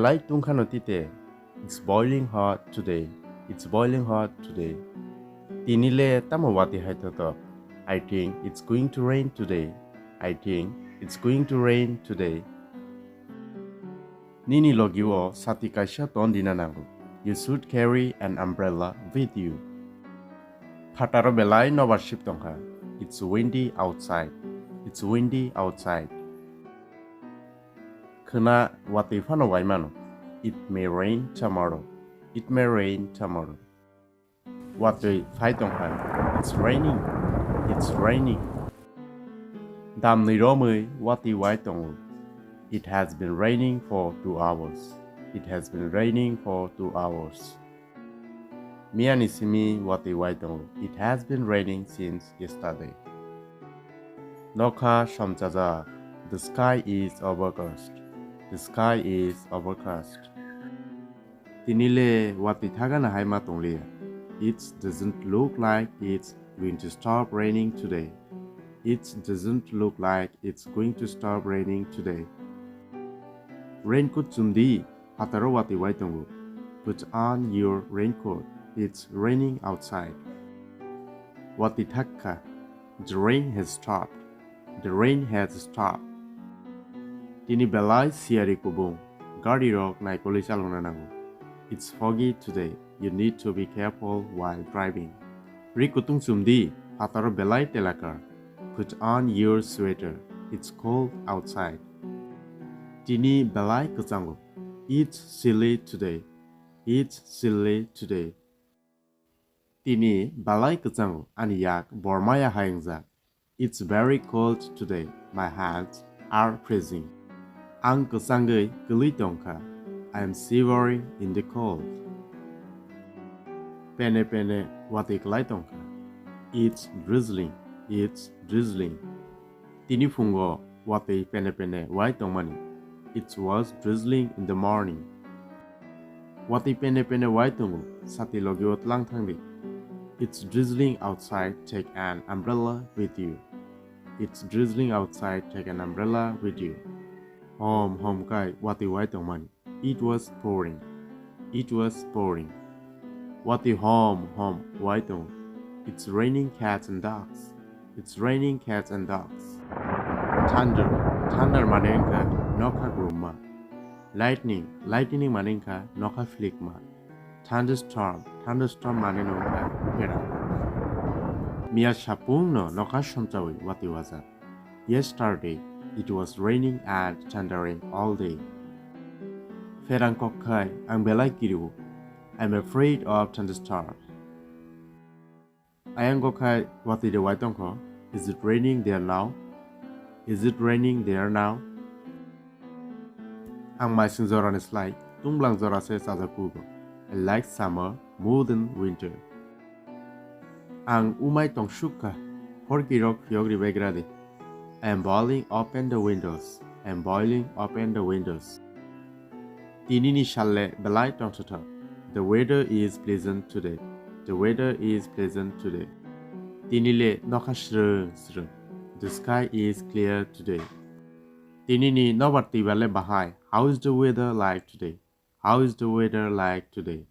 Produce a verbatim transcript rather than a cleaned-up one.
Belai tungkhano tite. It's boiling hot today. It's boiling hot today. Tini le tamo watwi hai thothok. I think it's going to rain today. I think it's going to rain today. Nini logi o sati kaisa ton dina nango. You should carry an umbrella with you. Phataro belai nobar sip tongkha. It's windy outside. It's windy outside. Khwna watwi phano wai mano. It may rain tomorrow. It may rain tomorrow. Watwi phai tongkha. It's raining. It's raining. Damni romwi watwi wai tongo. It has been raining for two hours. It has been raining for two hours. Miyani simi watwi wai tongo. It has been raining since yesterday. Nokha somchajak. The sky is overcast. The sky is overcast. Tini le watwi thagana hai ma tonglia. It doesn't look like it's going to stop raining today. It doesn't look like it's going to stop raining today. Raincoat chumdi, phataro watwi wai tongo. Put on your raincoat. It's raining outside. Watwi thakha. The rain has stopped. The rain has stopped. Tini belai siyari kubung. Gari rok naikolwi chalokna nango. It's foggy today. You need to be careful while driving. Ri kutung chumdi, phataro belai telakar. Put on your sweater. It's cold outside. Tini belai kwchango. It's chilly today. It's chilly today. Tini belai kwchango, ani yak bormaya hai wngjak. It's very cold today. My hands are freezing. Ang kwchangwi kwlwi tongkha. I am shivering in the cold. Pene pene watwi kwlai tongkha. It's drizzling. It's drizzling. Tini phungo watwi pene pene wai tongmani. It was drizzling in the morning. Watwi pene pene wai tongo, sati logi o tlang thangdi. It's drizzling outside, take an umbrella with you. It's drizzling outside, take an umbrella with you. Hom hom kai watwi wai tongmani. It was pouring. It was pouring. Watwi hom hom wai tongo. It's raining cats and dogs. It's raining cats and dogs. Thunder. Thunder mane wngkha nokha grumma. Lightning. Lightning mane wngkha nokha phlikma. Thunderstorm. Thunderstorm mane no wngkha pherang. Miya sapung no nokha somchawi watwi wajak. Yesterday, it was raining and thundering all day. Pherang kok khai ang belai kiriwo. I'm afraid of thunderstorm. Ayang kok khai watwi de wai tongkho. Is it raining there now? Is it raining there now? Ang maising jorani slai tunglang jora se chajak kugo. I like summer more than winter. Ang umai tongsuk kha, khorki rok phiyok ri bai gra di. I am boiling, open the windows. I am boiling, open the windows. Tini ni sal le belai tongthokthok. The weather is pleasant today. The weather is pleasant today. Tini le nokha srwng srwng. The sky is clear today. Tini ni nobar twibar le bahai. How is the weather like today? How is the weather like today?